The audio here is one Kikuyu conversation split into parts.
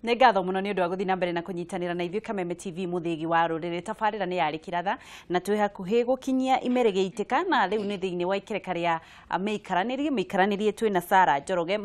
Nĩ ngatho mũno nĩ ũndũ wa gũthiĩ na mbere na kũnyitanĩra na ithuĩ Kameme TV mũthĩgi wa rũrĩrĩ. Tabarĩra nĩ yarĩ kĩratha na twĩ hakuhĩ gũkinyia imere gĩitĩka, na rĩu nĩ thĩinĩ wa ikereka rĩa mĩikaranĩrie mĩikaranĩrie. Twĩna Sarah Njoroge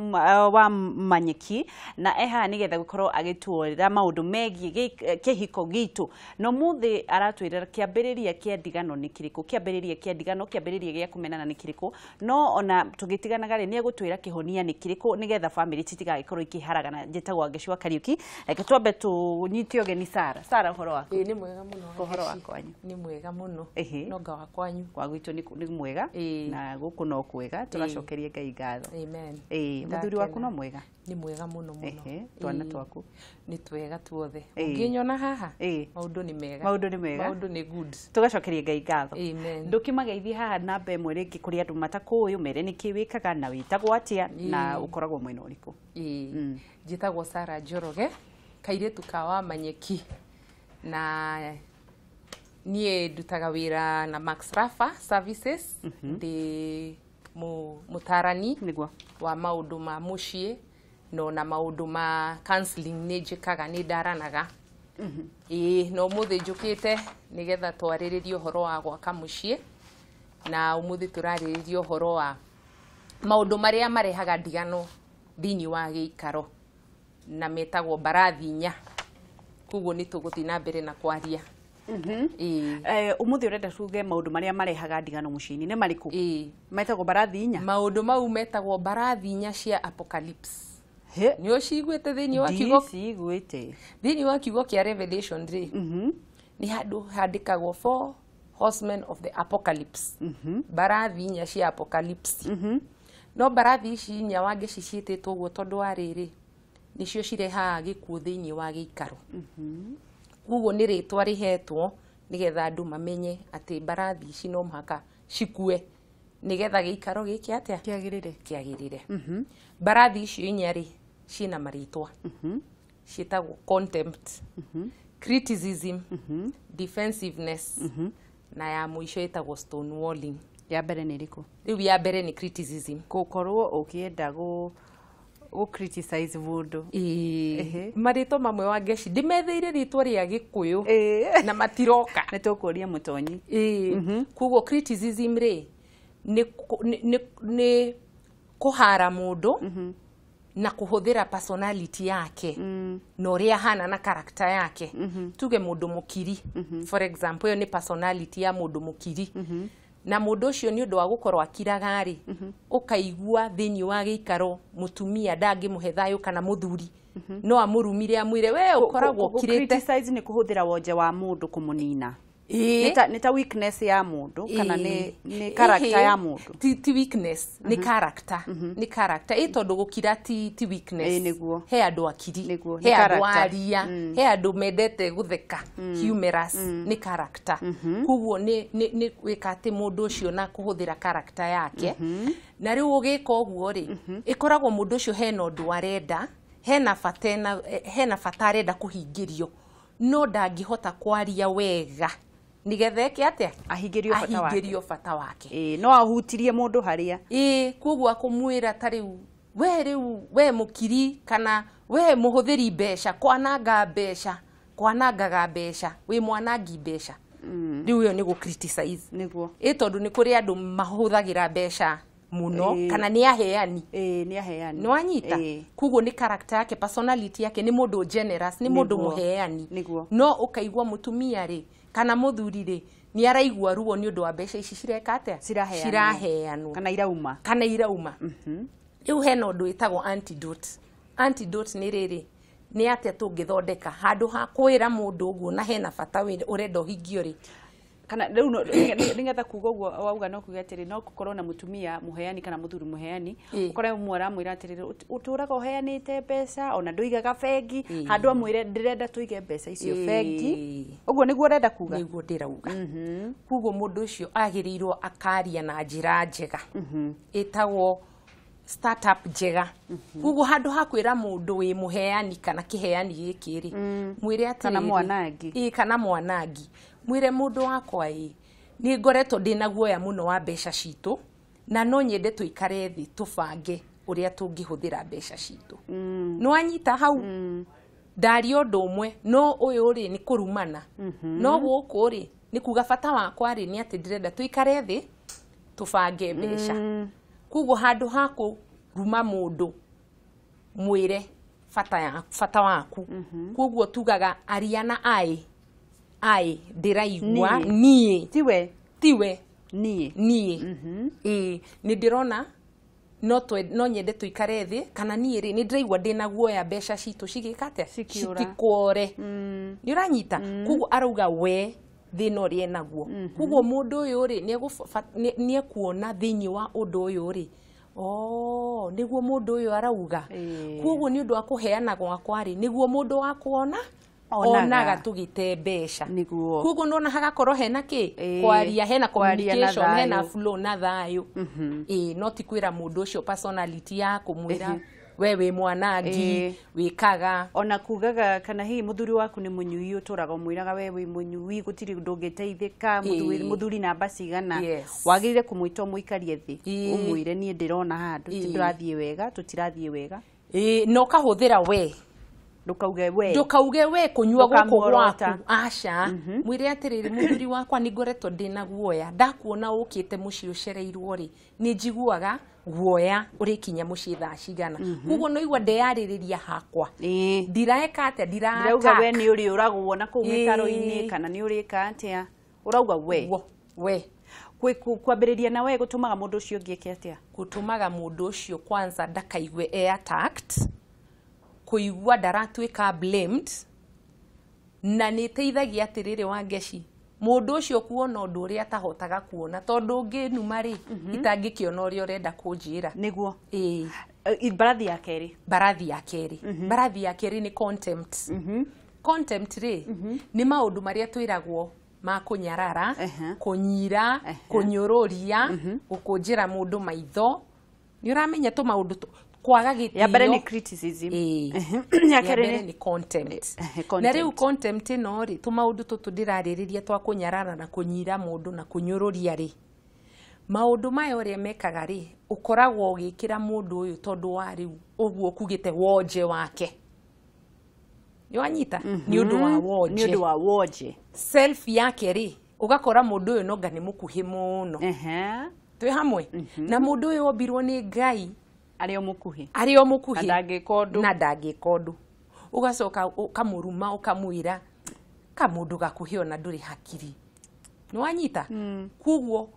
wa Manyeki na e haha nĩgetha gũkorwo agĩtuorera maũndũ megiĩ kĩhiko gitũ, na ũmũthĩ aratwĩra kĩambĩrĩria kĩa ndigano nĩ kĩrĩkũ, kĩambĩrĩria kĩa ndigano, kĩambĩrĩria gĩa kũmenana nĩ kĩrĩkũ. No ona tũgĩtiganaga rĩ, nĩ egũtwĩra kĩhonia nĩ kĩrĩkũ nĩgetha bamĩrĩ citigagĩkorwo ikĩharagana. Njĩtagwo Wangeci wa Kariũki. Reke twambe tũnyite ũgeni Sarah. Sarah, ũhoro waku? Ĩĩ, nĩ mwega mũno. Ũhoro wa Wangeci. kwanyu? Nĩ mwega mũno. Ĩhĩ. Nonga wa kwanyu? Kwa gwitũ nĩ mwega. Na gũkũ no kwega, tũracokeria Ngai ngatho. Amen. Ĩĩ, mũthuri waku no mwega? Nĩ mwega mũno mũno. Ehe, twana Ĩĩ. twaku? Nĩ twega tuothe. Ĩĩ. Ũngĩnyona haha, maũndũ nĩ mega. Maũndũ nĩ mega. Maũndũ nĩ good. Tũgacokeria Ngai ngatho. Amen. Ndũkĩmageithie haha namba ĩmwe rĩngĩ kũrĩ andũ matakũĩ, ũmere nĩkĩ wĩkaga na wĩtagwo atĩa na ũkoragwo mwena ũrĩkũ. Ĩĩ. Njĩtagwo Sarah Njoroge, kairĩtu ka wa Manyeki, na niĩ ndutaga wĩra na Max Rafa Services. Ndĩ mũtarani wa maũndũ ma mũciĩ, no na maũndũ ma counseling nĩ njĩkaga, nĩ ndaranaga. Ĩĩ, na ũmũthĩ njũkĩte nĩgetha twarĩrĩrie ũhoro wa gwaka mũciĩ, na ũmũthĩ tũrarĩrĩria ũhoro wa maũndũ marĩa marehaga ndigano thĩinĩ wa gĩikaro na metagwo mbarathi inya. Koguo nĩ tũgũthiĩ na mbere na kwaria. Ĩĩ. Ũmũthĩ ũrenda tuge maũndũ marĩa marehaga ndigano mũciĩ-inĩ nĩ marĩkũ? Ĩĩ. Metagwo mbarathi inya. Maũndũ mau metagwo mbarathi inya cia apocalypse. He. Nĩ ũciguĩte thĩinĩ wa kiugo? Ndiciguĩte. Thĩinĩ wa kiugo kĩa Revelation rĩ, nĩ handũ handĩkagwo four horsemen of the apocalypse, mbarathi inya cia apocalypse. No mbarathi ici inya, Wangeci, ciĩtĩtwo ũguo tondũ wa rĩrĩ, nĩcio cirehaga gĩkuũ thĩinĩ wa gĩikaro. Koguo nĩ rĩtwa rĩhetwo nĩgetha andũ mamenye atĩ mbarathi ici no mũhaka cikue nĩgetha gĩikaro gĩke atĩa? Kĩagĩrĩre. Kĩagĩrĩre. Mbarathi icio inya rĩ, ciĩna marĩtwa, ciĩtagwo contempt, criticism, defensiveness, na ya mũico ĩtagwo stonewalling. Ya mbere nĩ ĩrĩkũ? Rĩu ya mbere nĩ criticism. Gũkorwo ũkĩenda gũ criticize mũndũ. Ĩĩ. Ehe. Marĩtwa mamwe, Wangeci, ndĩmetheire rĩtwa rĩa Gĩkũyũ na matiroka. Nĩ tũkũria mũtonyi. Ĩĩ, koguo criticism rĩ, nĩ kũhara mũndũ na kũhũthĩra personality yake na ũrĩa ahana na character yake. Tuge mũndũ mũkiri, for example, ĩyo nĩ personality ya mũndũ mũkiri, na mũndũ ũcio nĩ ũndũ wa gũkorwo akiraga rĩ, ũkaigua thĩinĩ wa gĩikaro mũtumia ndangĩmũhe thayũ kana mũthuri no amũrumire, amwĩre, "We ũkoragwo ũkirĩte." Criticize nĩ kũhũthĩra wonje wa mũndũ kũmũnina. Ĩĩ. Nĩ ta weakness ya mũndũ kana nĩ character ya mũndũ? Ti weakness, nĩ character, nĩ character. Ĩ, tondũ gũkira ti weakness. Ĩĩ, nĩguo. He andũ akiri. Nĩguo, nĩ He andũ character. aria, he andũ mendete gũtheka, humorous, nĩ character. Koguo nĩ gwĩka atĩ mũndũ ũcio na kũhũthĩra character yake. Na rĩu ũgĩka ũguo rĩ, ĩkoragwo mũndũ ũcio hena ũndũ arenda, hena bata arenda kũhingĩrio, no ndangĩhota kwaria wega nĩgetha eke atĩa? Ahingĩrio bata wake. Ahingĩrio bata wake. Ĩĩ, no ahutirie mũndũ harĩa. Ĩĩ, koguo akũmwĩra ta rĩu, "We rĩu we mũkiri," kana "We mũhũthĩri mbeca, kwananga mbeca, kwanangaga mbeca, wĩ mwanangi mbeca." Rĩu ĩyo nĩ gũ criticize. Ĩ, tondũ nĩ kũrĩ andũ mahũthagĩra mbeca mũno kana nĩ aheani. Ĩĩ, nĩ aheani. Nĩ wanyita? Ĩĩ. Koguo nĩ character yake, personality yake, nĩ mũndũ generous, nĩ mũndũ mũheani. No ũkaigua mũtumia rĩ kana mũthuri rĩ, nĩ araigua ruo nĩ ũndũ wa mbeca ici cireka atĩa? Ciraheanwo. Ciraheanwo. Kana irauma. Kana irauma. Rĩu hena ũndũ wĩtagwo antidote. Antidote nĩ rĩrĩ, nĩ atĩa tũngĩthondeka handũ ha kwĩra mũndũ ũguo na hena bata ũrenda ũhingio rĩ? Kana rĩu nĩgetha kuga ũguo wauga, no kuga atĩrĩ, no gũkorwo na mũtumia mũheani kana mũthuri mũheani, ũkore ũmwe aramwĩra atĩrĩrĩ, "Ũtũraga ũheanĩte mbeca, ona ndũigaga bengi." Handũ amwĩre, "Ndĩrenda tũige mbeca icio bengi." Ũguo nĩguo ũrenda kuga? Nĩguo ndĩrauga. Koguo mũndũ ũcio agĩrĩirwo akaria na njĩra njega ĩtagwo startup njega. Koguo handũ ha kwĩra mũndũ wĩ mũheani kana kĩheani gĩkĩ rĩ, mwĩre atĩrĩrĩ, Kana mwanangi. Ĩĩ, kana mwanangi, mwĩre, "Mũndũ wakwa, ĩ nĩ ngoretwo ndĩna guoya mũno wa mbeca citũ, na no nyende tũikare thĩ tũbange ũrĩa tũngĩhũthĩra mbeca citũ." Nĩ wanyita hau? Ndaria ũndũ ũmwe no ũyũ rĩ nĩ kũrumana. No gũkũ rĩ nĩ kuga bata wakwa rĩ nĩ atĩ ndĩrenda tũikare thĩ tũbange mbeca. Koguo handũ ha kũruma mũndũ mwĩre bata waku. Koguo tugaga aria na ai ndĩraigua niĩ tiwe niĩ ĩĩ nĩ ndĩrona no nyende tũikare thĩ kana niĩ rĩ nĩ ndĩraigua ndĩna guoya mbeca citũ cigĩka atĩa citikore. Nĩ ũranyita? Koguo arauga we thĩna ũrĩa enaguo. Koguo mũndũ ũyũ rĩ nĩ ekuona thĩinĩ wa ũndũ ũyũ rĩ nĩguo mũndũ ũyũ arauga. Koguo nĩ ũndũ wa kũheana gwakwa rĩ nĩguo mũndũ wa kuona onaga tũgĩte mbeca. Koguo nona hagakorwo hena kĩ kwaria, hena communication, hena flow na thayũ. Ĩĩ no ti kwĩra mũndũ ũcio personality ya kũmwĩra we wĩ mwanangi wĩkaga ona kugaga kana hihi mũthuri waku nĩ mũnyui ũtũraga ũmwĩraga we wĩ mũnyui gũtirĩ ũndũ ũngĩteithĩka mũthuri namba cigana. Wagĩrĩire kũmwĩta ũmũikarie thĩ ũmwĩre niĩ ndĩrona haha tũtirathiĩ wega tũtirathiĩ wega. Ĩĩ na ũkahũthĩra we ndũkauge we kũnyua gũkũ gwaku aca. Mwĩre atĩrĩrĩ mũthuri wakwa nĩ ngoretwo ndĩna guoya ndakuona ũkĩte mũciĩ ũcereirwo rĩ nĩ njiguaga guoya ũrĩkinya mũciĩ thaa cigana. Koguo no igua ndeyarĩrĩria hakwa ndiraeka atĩa ndirauga we nĩ ũrĩũragwo na kũu mĩtaro-inĩ kana nĩ ũrĩka atĩa ũrauga we kwambĩrĩria na we gũtũmaga mũndũ ũcio ũngĩ eke atĩa? Gũtũmaga mũndũ ũcio kwanza ndakaigue e attacked, kũigua ndaratuĩka blamed, na nĩ ĩteithagia atĩrĩrĩ Wangeci mũndũ ũcio kuona ũndũ ũrĩa atahotaga kuona tondũ ũngĩnuma rĩ itangĩkĩona ũrĩa ũrenda kũnjĩra. Nĩguo. Ĩĩ. Mbarathi ya kerĩ. Mbarathi ya kerĩ. Mbarathi ya kerĩ nĩ contempt. Contempt rĩ nĩ maũndũ marĩa twĩragwo ma kũnyarara, kũnyira, kũnyũrũria, gũkũnjĩra mũndũ maitho. Nĩ ũramenya tũmaũndũ kwaga gĩtĩo. Ya mbere nĩ criticism. Ya mbere nĩ contempt. Na rĩu contempt ĩno rĩ tũmaũndũ tũtũ ndĩrarĩrĩria twa kũnyarara na kũnyira mũndũ na kũnyũrũria rĩ maũndũ maya ũrĩa mekaga rĩ ũkoragwo ũgĩkĩra mũndũ ũyũ tondũ wa rĩu ũguo kugĩte wonje wake. Nĩ wanyita? Nĩ ũndũ wa wonje. Nĩ ũndũ wa wonje. Self yake rĩ ũgakora mũndũ ũyũ nonga nĩ mũkuhĩ mũno. Twĩ hamwe? Na mũndũ ũyũ ombirwo nĩ Ngai arĩ o mũkuhĩ. Arĩ o mũkuhĩ. Na ndangĩka ũndũ. Na ndangĩka ũndũ. Ũgacoka ũkamũruma ũkamwĩra kamũndũ gakuhĩ ona ndũrĩ hakiri. Nĩ wanyita? Koguo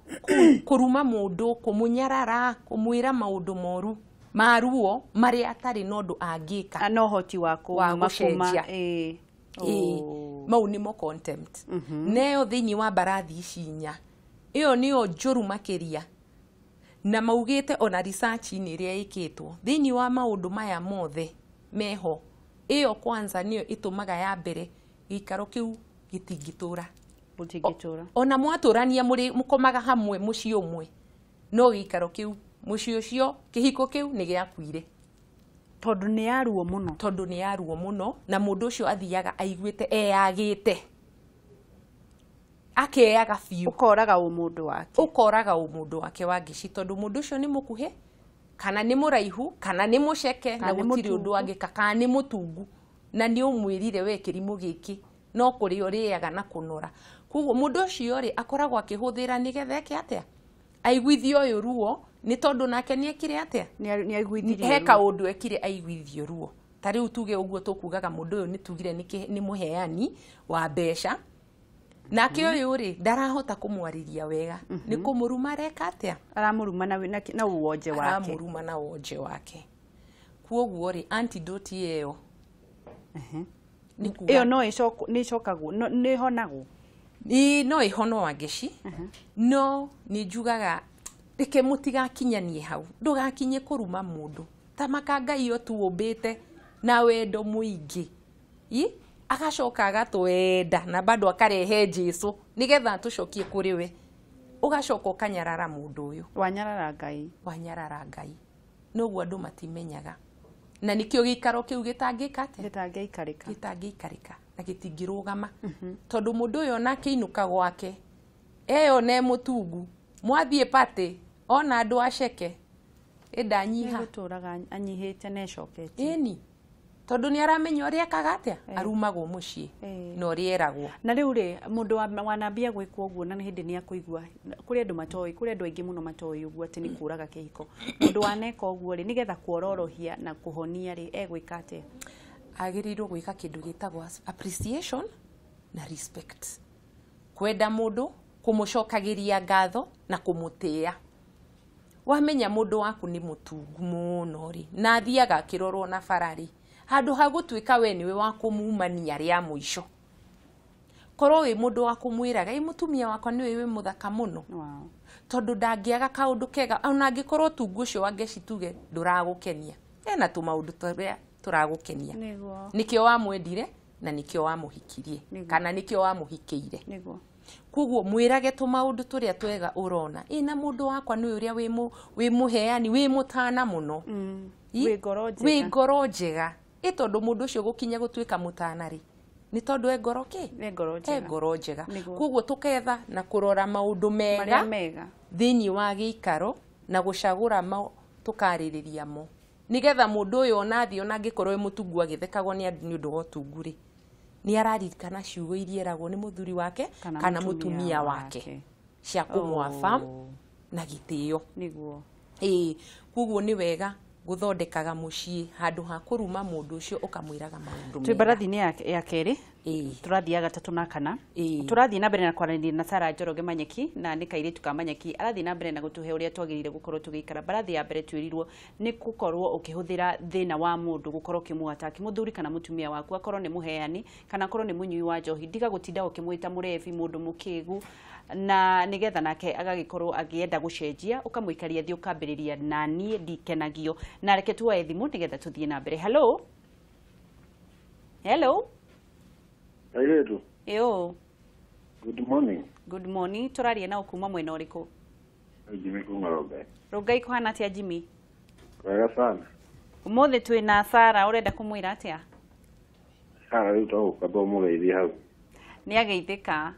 kũruma mũndũ, kũmũnyarara, kũmwĩra maũndũ moru ma ruo marĩa atarĩ na ũndũ angĩka. Na ũhoti wa gũcenjia. Mau nĩmo contempt. Neyo thĩinĩ wa mbarathi ici inya ĩyo nĩyo njũru makĩria. Na maugĩte ona research-inĩ ĩrĩa ĩkĩtwo thĩinĩ wa maũndũ maya mothe meho ĩyo kwanza nĩyo ĩtũmaga ya mbere gĩikaro kĩu gĩtingĩtũra. Gĩtingĩtũra. Ona mwatũrania mũrĩ mũkomaga hamwe mũciĩ ũmwe no gĩikaro kĩu mũciĩ ũcio kĩhiko kĩu nĩ gĩakuire. Tondũ nĩ ya ruo mũno. Tondũ nĩ ya ruo mũno na mũndũ ũcio athiaga aiguĩte eyagĩte. Akeaga biũ. Ũkoraga ũmũndũ wake. Ũkoraga ũmũndũ wake Wangeci tondũ mũndũ ũcio nĩ mũkuhĩ kana nĩ mũraihu kana nĩ mũceke na gũtirĩ ũndũ angĩka kana nĩ mũtungu na nĩ ũmwĩrire we kĩrimũ gĩkĩ no kũrĩa ũrĩaga na kũnora. Koguo mũndũ ũcio rĩ akoragwo akĩhũthĩra nĩgetha eke atĩa aiguithio ũyũ ruo nĩ tondũ nake nĩ ekire atĩa nĩ aiguithirio he kaũndũ ekire aiguithio ruo. Ta rĩu tuge ũguo tũkugaga mũndũ ũyũ nĩ tugire nĩ mũheani wa mbeca nake ũyũ rĩ ndarahota kũmwarĩria wega nĩ kũmũruma areka atĩa aramũruma na wonje wake. Aramũruma na wonje wake. Koguo rĩ antidote ĩyo ĩyo no ĩcokagwo nĩ ĩhonagwo. No ĩhonwo Wangeci no nĩ njugaga reke mũtigakinyanie hau ndũgakinye kũruma mũndũ ta maka Ngai ũtũũmbĩte na wendo mũingĩ agacoka agatwenda na bado akarehe Jesu nĩgetha atũcokie kũrĩ we ũgacoka ũkanyarara mũndũ ũyũ. Wanyarara Ngai. Wanyarara Ngai. Noguo andũ matimenyaga. Na nĩkĩo gĩikaro kĩu gĩtangĩka atĩa? Gĩtangĩikarĩka. Gĩtangĩikarĩka na gĩtingĩrũgama. Tondũ mũndũ ũyũ ona akĩinũka gwake eyona e mũtungu mwathiĩ party ona andũ aceke ĩndanyiha. Nĩgũtũraga anyihĩte na ecokete. Ĩni. Tondu ni aramenya uria ekaga atia arumagwo mucii na uria eragwo. Na riu ri mundu wanambia gwikwo uguo na hindi ni akuigua kuri andu matoi kuri andu aingi muno matoi uguo ati ni kuraga kihiko. Mundu waneka uguo ri nigetha kuororohia na kuhonia ri egwika atia? Agiriirwo gwika kindu gitagwo appreciation na respect. Kwenda mundu, kumucokagiria ngatho na kumutia. Wamenya mundu waku ni mutungu muno ri na athiaga akirorwo na bara ri handu ha gutuika we niwe wa kumumania ria muico korwo wi mundu wa kumwiraga i mutumia wakwa niwe wi muthaka muno. Wow. Tondu ndangiaga kaundu kega ona angikorwo tungu ucio wa ngeci tuge nduragukenia ena tumaundu turia turagukenia nikio wamwendire na nikio wamuhikirie kana nikio wamuhikiire. Niguo. Koguo mwirage tumaundu turia twega urona ina mundu wakwa ni uria wi muheani wi mutana muno wi ngoro njega, wi ngoro njega. I tondu mundu ucio gukinya gutuika mutana ri ni tondu e ngoro ki e ngoro njega, e ngoro njega. Koguo tuketha na kurora maundu mega mega thiini wa giikaro na gucagura mo tukaririria mo nigetha mundu uyu ona thi ona angikorwo wi mutungu agithekagwo ni andu ni undu wa utungu ri ni araririkana ciugo iria eragwo ni muthuri wake kana mutumia wake cia kumwafa na gitio. Niguo. Koguo ni wega guthondekaga mucii handu ha kuruma mundu ucio ukamwiraga maundu mega. Twi barathi-ini ya keri turathia gatatu na kana turathie na mbere na kwaranĩria na Sarah Njoroge Manyeki na nĩ kairĩtu ka Manyeki arathiĩ na mbere na gũtũhe ũrĩa twagĩrĩire gũkorwo tũgĩikara. Barathi ya mbere twĩrirwo nĩ gũkorwo ũkĩhũthĩra thĩna wa mũndũ gũkorwo ũkĩmũataki mũthuri kana mũtumia waku akorwo nĩ mũheani kana akorwo nĩ mũnyui wa njohi ndiga gũtinda ũkĩmwĩta mũrebi mũndũ mũkĩgu na nigetha nake agagĩkorwo agĩenda gũcenjia ũkamũikaria thĩ ũkambĩrĩria na niĩ ndikenagio. Na reke tuoe thimũ nĩgetha tũthiĩ na mbere. Hello. Hello. Airetu. Yo. Good morning. Good morning. Tũraria na kuma mwena ũrĩkũ? Jimmy kuma Rongai. Rongai kũhana atĩa Jimmy? Wega sana. Ũmũthĩ twĩna Sarah ũrenda kũmwĩra atĩa? Sarah rĩu to gũkamba ũmũgeithie hau. Nĩ ageithĩka.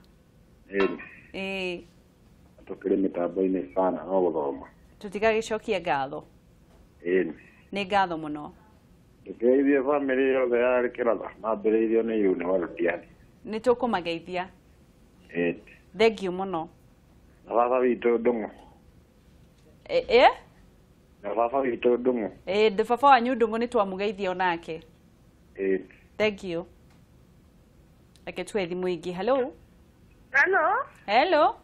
Ĩĩ. Tũkĩrĩ mĩtambo-inĩ sana no gũthoma. Tũtigagĩcokia ngatho. Ĩĩ. Nĩ ngatho mũno. Tũkĩgeithie bamĩrĩ yothe ya Kĩratha mambĩrĩirio nĩ Yune wa Rutiani. Nĩ tũkũmageithia. Ĩĩ. Thank you mũno. Na baba witũ Ndũng'ũ. Ĩ? Na baba witũ Ndũng'ũ. Ĩ, baba wanyu Ndũng'ũ nĩ twamũgeithia onake. Ĩĩ. Thank you. Reke tuoe thimũ ĩngĩ. Hello. Hello. Hello.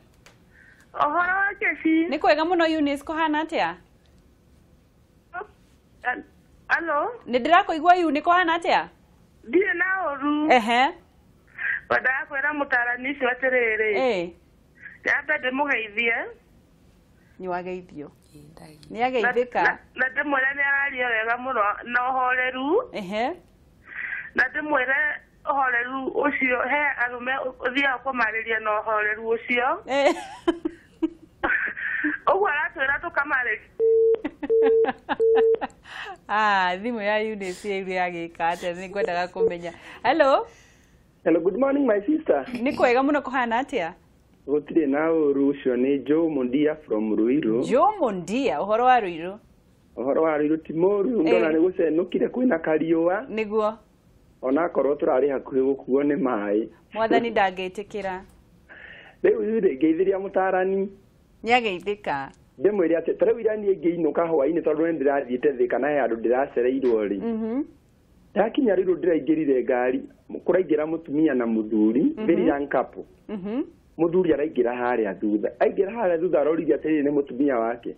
Ũhoro wa Keci? Nĩ kwega mũno Eunice, kũhana atĩa? Hello. Nĩ ndĩrakũigua Eunice, kũhana atĩa? Ndirĩ na ũru. Ehe. Wendaga kwĩra mũtaarani ũcio atĩrĩrĩ. Ĩĩ. Nyambe ndĩmũgeithie. Nĩ wageithio. Nĩ ageithĩka. Na ndĩmwĩre nĩ araria wega mũno na ũhoreru. Ehe. Na ndĩmwĩre ũhoreru ũcio he arũme ũthiaga kũmarĩria na ũhoreru ũcio. Ũguo aratwĩra tũkamarĩria. Ah, thimũ ya Eunice ĩrĩa yagĩka atĩa nĩ ngwendaga kũmenya. Hello. Hello, good morning my sister. Nĩ kwega mũno kũhana atĩa? Gũtirĩ na ũru, ũcio nĩ Joe Mundia from Ruiru. Joe Mundia, ũhoro wa Ruiru? Ũhoro wa Ruiru ti mũru, ndona nĩ gũcenũkire kwĩna kariũa. Nĩguo. Onakorwo tũrarĩ hakuhĩ gũkuo nĩ maĩ. Mwathani ndangĩtĩkĩra. Rĩu rĩ ngeithĩria mũtaarani. Nĩ ageithĩka. Ndĩmwĩre atĩ ta rĩu ira niĩ ngĩinũka hwaĩ-inĩ tondũ nĩ ndĩrathiĩte thĩ kana he handũ ndĩracereirwo rĩ. Ndakinya Ruiru ndĩraingĩrire ngari kũraingĩra mũtumia na mũthuri, very young couple. Mũthuri araingĩra harĩa thutha. Aingĩra harĩa thutha aroririe atĩrĩrĩ nĩ mũtumia wake.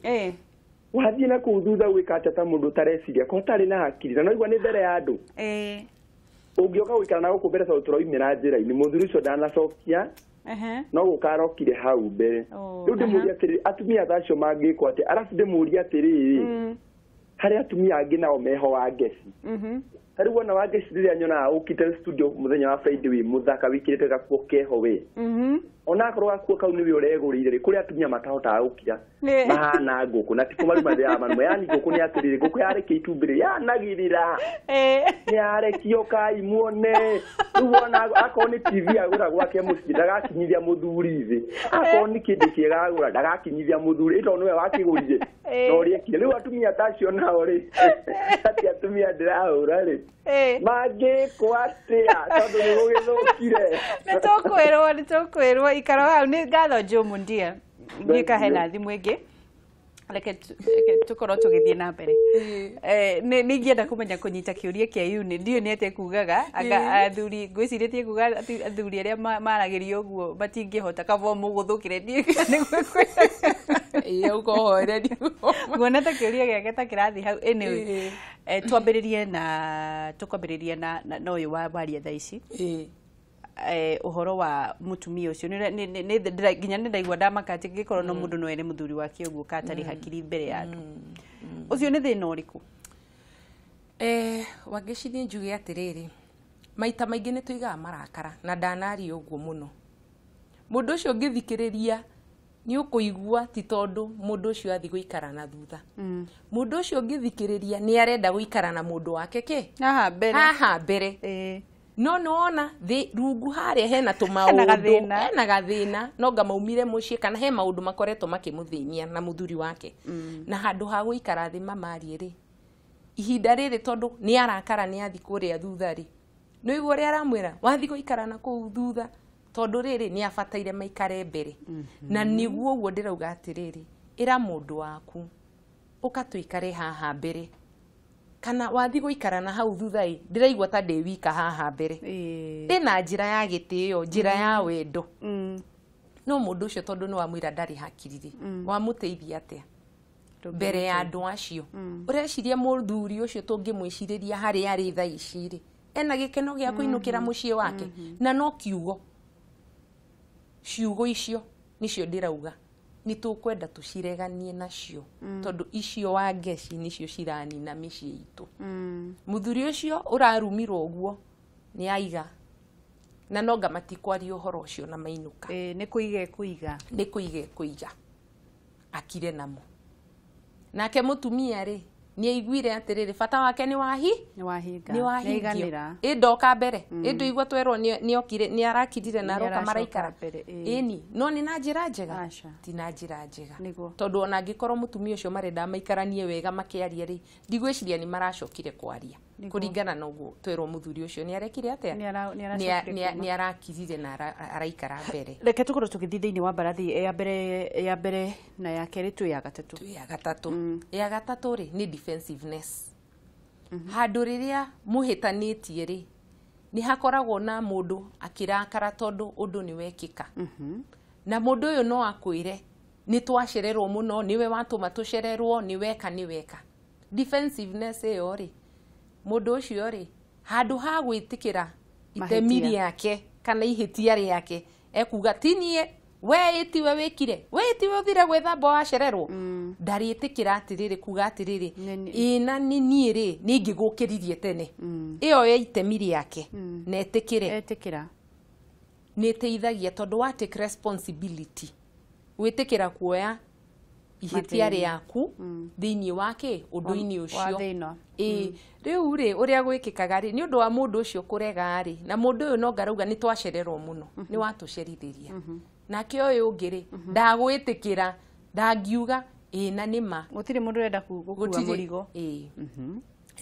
Wathiĩ na kũu thutha gwĩka atĩa ta mũndũ ũtareciria ko ũtarĩ na hakiri na noigua nĩ mbere ya andũ. Ũngĩũka gũikara na gũkũ mbere tondũ tũraumĩra njĩra-inĩ mũthuri ũcio ndanacokia no gũka arokire hau mbere. Rĩu ndĩmũrie atĩrĩrĩ atumia ta acio mangĩkwo atĩa? Arabu ndĩmũrie atĩrĩrĩ harĩ atumia angĩ nao meho wa ngeci. Tarĩu wona wa ngeci rĩrĩa nyonaga ũkĩte studio mũthenya wa Friday wĩ mũthaka wĩkĩrĩte gakuo keho we. Onakorwo gakuo kau nĩwe ũregũrĩire rĩ, kũrĩ atumia matahotaga gũkira mahana ngũkũ na ti kũmaruma ndĩramaruma, yani ngũkũ nĩ atĩrĩrĩ, ngũkũ yarekia itumbĩ rĩ yanagĩrĩra nĩyarekio kai muone. Rĩu wona akorwo nĩ TV agũra gwake mũciĩ ndagakinyithia mũthuri thĩ, akorwo nĩ kĩndũ kĩega agũra ndagakinyithia mũthuri, ĩ tondũ nĩwe wakĩgũrire na ũrĩa ekire. Rĩu atumia ta acio nao rĩ, atĩ atumia ndĩrahũra rĩ, mangĩkwo atĩa tondũ nĩ gũgĩthũkire. Nĩ tũkwĩrwo ikaro hau. Nĩ ngatho Joe Mundia, ngĩka hena thimũ ĩngĩ, reke tũkorwo tũgĩthiĩ na mbere. Nĩ ingĩenda kũmenya kũnyita kĩũria kĩa Yuni, ndiũĩ nĩ atĩa kugaga anga athuri, ngwĩcirĩtie kuga atĩ athuri arĩa maragĩrio ũguo matingĩhota kaba mũgũthũkĩre ndiũĩ nĩguo Ĩĩ, ũka ũhoreri. Nguona ta kĩũria gĩake ta kĩrathiĩ hau. Anyway, twambĩrĩrie na tũkwambĩrĩria na ũyũ wa waria thaa ici. Ũhoro wa mũtumia ũcio nginya nĩ ndaigua ndamaka atĩ ngĩkorwo no mũndũ no ere mũthuri wake ũguo ka atarĩ hakiri mbere ya andũ. Ũcio nĩ thĩna ũrĩkũ? Wangeci, niĩ njuge atĩrĩrĩ, maita maingĩ nĩ tũigaga marakara na ndanaria ũguo mũno. Mũndũ ũcio ũngĩthikĩrĩria nĩ ũkũigua ti tondũ mũndũ ũcio athiĩ gũikara na thutha. Mũndũ ũcio ũngĩthikĩrĩria nĩ arenda gũikara na mũndũ wake kĩ haha mbere. Haha mbere. No nĩ wona thĩ rungu harĩa hena tũmaũndũ, gathĩna. Hena gathĩna, no nga maumire mũciĩ kana he maũndũ makoretwo makĩmũthĩnia na mũthuri wake, na handũ ha gũikara thĩ mamarie rĩ, ihinda rĩrĩ tondũ nĩ arakara nĩ athi kũrĩa thutha rĩ, nĩ ũigua ũrĩa aramwĩra wathi gũikara na kũu thutha, tondũ rĩrĩ nĩ abataire maikare mbere. Na nĩguo ũguo ndĩrauga atĩrĩrĩ, ĩra mũndũ waku ũka tũikare haha mbere, kana wathi gũikara na hau thutha ĩ, ndĩraigua ta ndĩ wika haha mbere. Ĩna njĩra ya gĩtĩo, njĩra ya wendo. No mũndũ ũcio tondũ nĩ wamwĩra ndarĩ hakiri rĩ, wamũteithia atĩa mbere ya andũ acio? Ũreciria mũthuri ũcio tũngĩmwĩcirĩria harĩa arĩ thaa ici rĩ, ena gĩkeno gĩa kũinũkĩra mũciĩ wake? Na no kiugo, ciugo icio nĩcio ndĩrauga nĩ tũkwenda tũcireganie nacio, tondũ icio Wangeci nĩcio ciranina mĩciĩ itũ. Mũthuri ũcio ũrarumirwo ũguo nĩ aiga na nonga matikwaria ũhoro ũcio na mainũka. Nĩ kũiga ĩkũiga. Nĩ kũiga ĩkũiga akire namo. Nake mũtumia rĩ, nĩ aiguire atĩrĩrĩ, bata wake nĩ wahi nĩ wahinga. Nĩ wahingio. Nĩaiganĩra. Ĩ ndoka mbere, ĩ ndũigua twerwo nĩ okire, nĩ arakirire na Nĩ aroka aracoka maraikara mbere, ĩ. Ĩni, no nĩ na njĩra njega? Aca. Ti na njĩra njega. Nĩguo. Tondũ ona angĩkorwo mũtumia ũcio marenda maikaranie wega makĩaria rĩ, ndigwĩciria nĩ maracokire kwaria. Nĩguo. Kũringana na ũguo twerwo mũthuri ũcio nĩ arekire atĩa. Nĩ aracokire kuma. Nĩ arakirire na araikara mbere. Reke tũkorwo tũgĩthiĩ thĩinĩ wa mbarathi ya mbere na ya kerĩ, twĩ ya gatatũ. Ya gatatũ, ya gatatũ rĩ, nĩ defensiveness. Handũ rĩrĩa mũhĩtanĩtie rĩ, nĩ hakoragwo na mũndũ akĩrakara tondũ ũndũ nĩ wekĩka, na mũndũ ũyũ no akwĩre nĩ twacererwo mũno, nĩwe watũma tũcererwo, nĩ weka, nĩ weka. Defensiveness ĩyo rĩ, mũndũ ũcio rĩ, handũ ha gwĩtĩkĩra itemi Mahĩtia. rĩake kana ihĩtia rĩake, ekuga ti niĩ, we ĩtiwe wĩkire, we ĩtiwe ũthire gwĩthamba wacererwo. Ndarĩtĩkĩra atĩrĩrĩ kuga atĩrĩrĩ, ĩ na nĩ niĩ rĩ, nĩ ingĩgũkĩririe tene. Ĩyo ya itemi rĩake na etĩkĩre Etĩkĩra. Nĩ ĩteithagia tondũ wa take responsibility, gwĩtĩkĩra kuoya ihĩtia Mathĩna. Rĩaku thĩinĩ wa kĩ ũndũ-inĩ Wa ũcio. thĩna. Ĩĩ, rĩu rĩ, ũrĩa gwĩkĩkaga rĩ, nĩ ũndũ wa mũndũ ũcio kũrega rĩ, na mũndũ ũyũ no ngarauga nĩ twacererwo mũno, nĩ watũcerithĩria, nake ũyũ ũngĩ rĩ, ndagwĩtĩkĩra, ndangiuga ĩĩ na nĩ ma. Gũtirĩ mũndũ ũrenda gũkua mũrigo. Ĩĩ,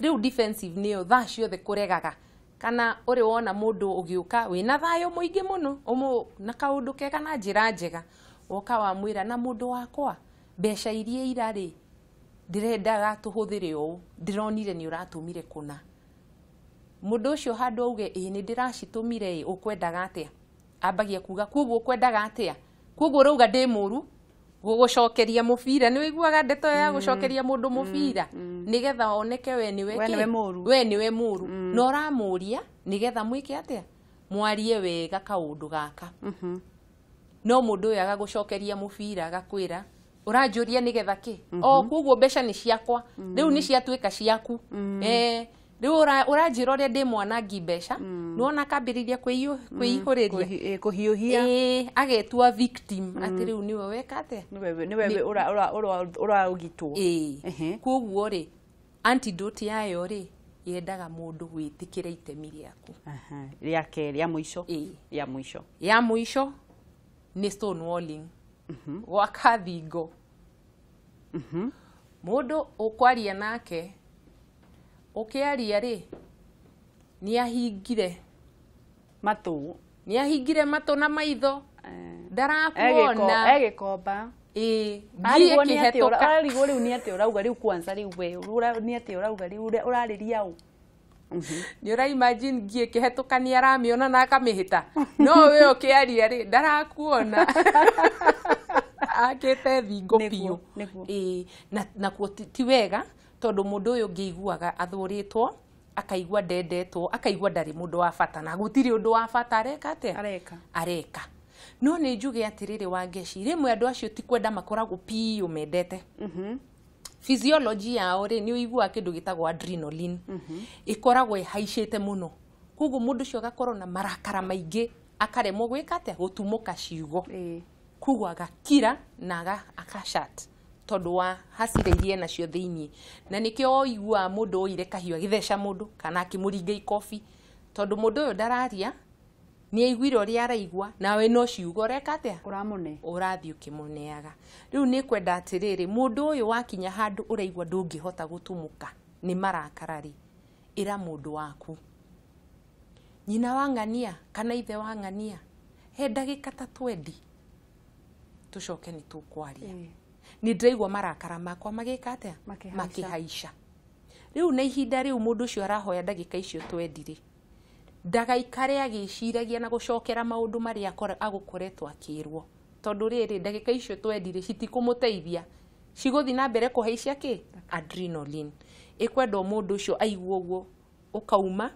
rĩu defensive nĩyo thaa ciothe kũregaga. Kana ũrĩ wona mũndũ ũgĩũka wĩna thayũ mũingĩ mũno ũmũ na kaũndũ kega na njĩra njega, woka wamwĩra na mũndũ wakwa, mbeca iria ira rĩ, ndĩrendaga tũhũthĩre ũũ, ndĩronire nĩ ũratũmire kũna. Mũndũ ũcio handũ auge ĩĩ nĩ ndĩracitũmire, ĩ ũkwendaga atĩa, ambagia kuga koguo ũkwendaga atĩa, koguo ũrauga ndĩ mũru, gũgũcokeria mũbira. Nĩ wĩiguaga ndeto ya gũcokeria mũndũ mũbira nĩgetha oneke we nĩwe We kĩ? nĩwe mũru. We nĩwe mũru, na ũramũria nĩgetha mwĩke atĩa, mwarie wega kaũndũ gaka. No mũndũ ũyũ agagũcokeria mũbira, agakwĩra ũranjũria nĩgetha kĩ? O koguo mbeca nĩ ciakwa rĩu, nĩ ciatuĩka ciaku. Rĩu ũranjĩra ũrĩa ndĩ mwanangi mbeca, nĩwona akambĩrĩria kwĩihũrĩria, Kũhiũhia. Ĩĩ, agetua victim atĩ rĩu nĩwe weka atĩa, Nĩwe ũraũgitwo. Ĩĩ, koguo rĩ, antidote yayo rĩ, yendaga mũndũ wĩtĩkĩre itemi rĩaku. Rĩa kerĩ, ya mũico. Ĩĩ. Ya mũico. Ya mũico nĩ stonewalling, gwaka thingo. Mũndũ ũkwaria nake, ũkĩaria rĩ, nĩ ahingire matũ, nĩ ahingire matũ na maitho, ndarakuona. Egĩkomba. Ĩĩ, Arigwo ngiĩ nĩ atĩa ĩkĩhetũka. Arigwo rĩu nĩ atĩa ũrauga rĩu, kwanza rĩu we nĩ atĩa ũrauga rĩu, ũrarĩria ũ? Nĩ ũra imagine ngiĩ ĩkĩhetũka nĩ aramĩona na akamĩhĩta, no we ũkĩaria rĩ, ndarakuona, akĩte thingo biũ. Ĩĩ, nakuo ti wega, tondũ mũndũ ũyũ ũngĩ aiguaga athũrĩtwo, akaigua ndendetwo, akaigua ndarĩ mũndũ wa bata, na gũtirĩ ũndũ wa bata areka atĩa, Areka. Areka. No nĩ njuge atĩrĩrĩ, Wangeci, rĩmwe andũ acio ti kwenda makoragwo biũ mendete. Physiology yao rĩ, nĩ ũiguaga kĩndũ gĩtagwo adrenaline ĩkoragwo ĩhaicĩte mũno, koguo mũndũ ũcio agakorwo na marakara maingĩ, akaremwo gwĩka atĩa, gũtumũka ciugo. Koguo agakira na akashat tondũ wa hasira iria enacio thĩiniĩ, na nĩkĩo ũiguaga mũndũ oire kahiũ agĩtheca mũndũ kana akĩmũringa ikobi, tondũ mũndũ ũyũ ndararia, nĩ aiguire ũrĩa araigua, nawe no ciugo ũreka atĩa, Ũramũne. Ũrathiĩ ũkĩmũneaga. Rĩu nĩ kwenda atĩrĩrĩ, mũndũ ũyũ wakinya handũ ũraigua ndũngĩhota gũtumũka nĩ marakara rĩ, ĩra mũndũ waku, nyina wa ng'ania kana ithe wa ng'ania, he ndagĩka ta 20 tũcoke nĩ tũkwaria, nĩ ndĩraigua marakara makwa magĩka atĩa, Makĩhaica. Makĩhaica. Rĩu na ihinda rĩu mũndũ ũcio arahoya ndagĩka icio 20 rĩ, ndagaikare agĩciragia na gũcokera maũndũ marĩa agũkoretwo akĩrwo, tondũ rĩrĩ, ndagĩka icio 20 rĩ, citikũmũteithia, cigũthiĩ na mbere kũhaicia kĩ adrenaline. Ĩkwenda mũndũ ũcio aigua ũguo, ũkauma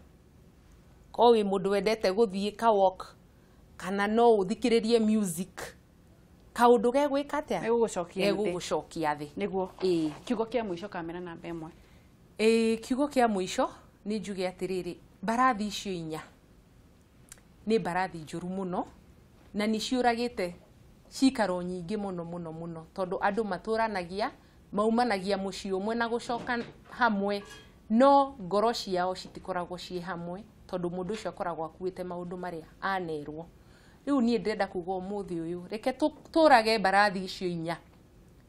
ko wĩ mũndũ wendete gũthiĩ ka walk, kana no ũthikĩrĩrie music, kaũndũ gegwĩka atĩa, Gegũgũcokia thĩ. Gegũgũcokia thĩ. Nĩguo. Ĩĩ. Kiugo kĩa mũico, kamera namba 1. Ĩĩ, kiugo kĩa mũico nĩ njuge atĩrĩrĩ, mbarathi icio inya nĩ mbarathi njũru mũno, na nĩ ciũragĩte cikaro nyingĩ mũno mũno mũno, tondũ andũ matũranagia, maumanagia mũciĩ ũmwe na gũcoka hamwe, no ngoro ciao citikoragwo ciĩ hamwe, tondũ mũndũ ũcio akoragwo akuĩte maũndũ marĩa anerwo. Rĩu niĩ ndĩrenda kuga ũmũthĩ ũyũ, reke tũrage mbarathi icio inya,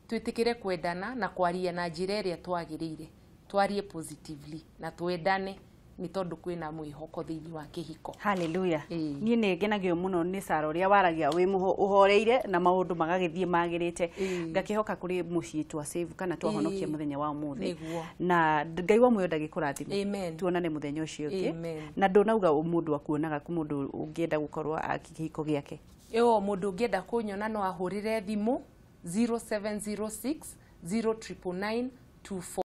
twĩtĩkĩre kwendana na kwaria na njĩra ĩrĩa twagĩrĩire, twarie positively na twendane, nĩ tondũ kwĩna mwĩhoko thĩinĩ wa kĩhiko. Haleluya. Ĩĩ. Niĩ nĩ ngenagio mũno nĩ Sara ũrĩa waragia wĩ ũhoreire na maũndũ magagĩthiĩ magĩrĩte. Ngakĩhoka kũrĩ mũciĩ twa save kana twahonokia mũthenya wa ũmũthĩ. Nĩguo. Na Ngai wa muoyo ndagĩkũrathime. Amen. Tuonane mũthenya ũcio ũngĩ. Amen. Na ndũnauga mũndũ akuonaga kũ, mũndũ ũngĩenda gũkorwo kĩhiko gĩake. Ĩyo, mũndũ ũngĩenda kũnyona no ahũrĩre thimũ 0706 0999 24.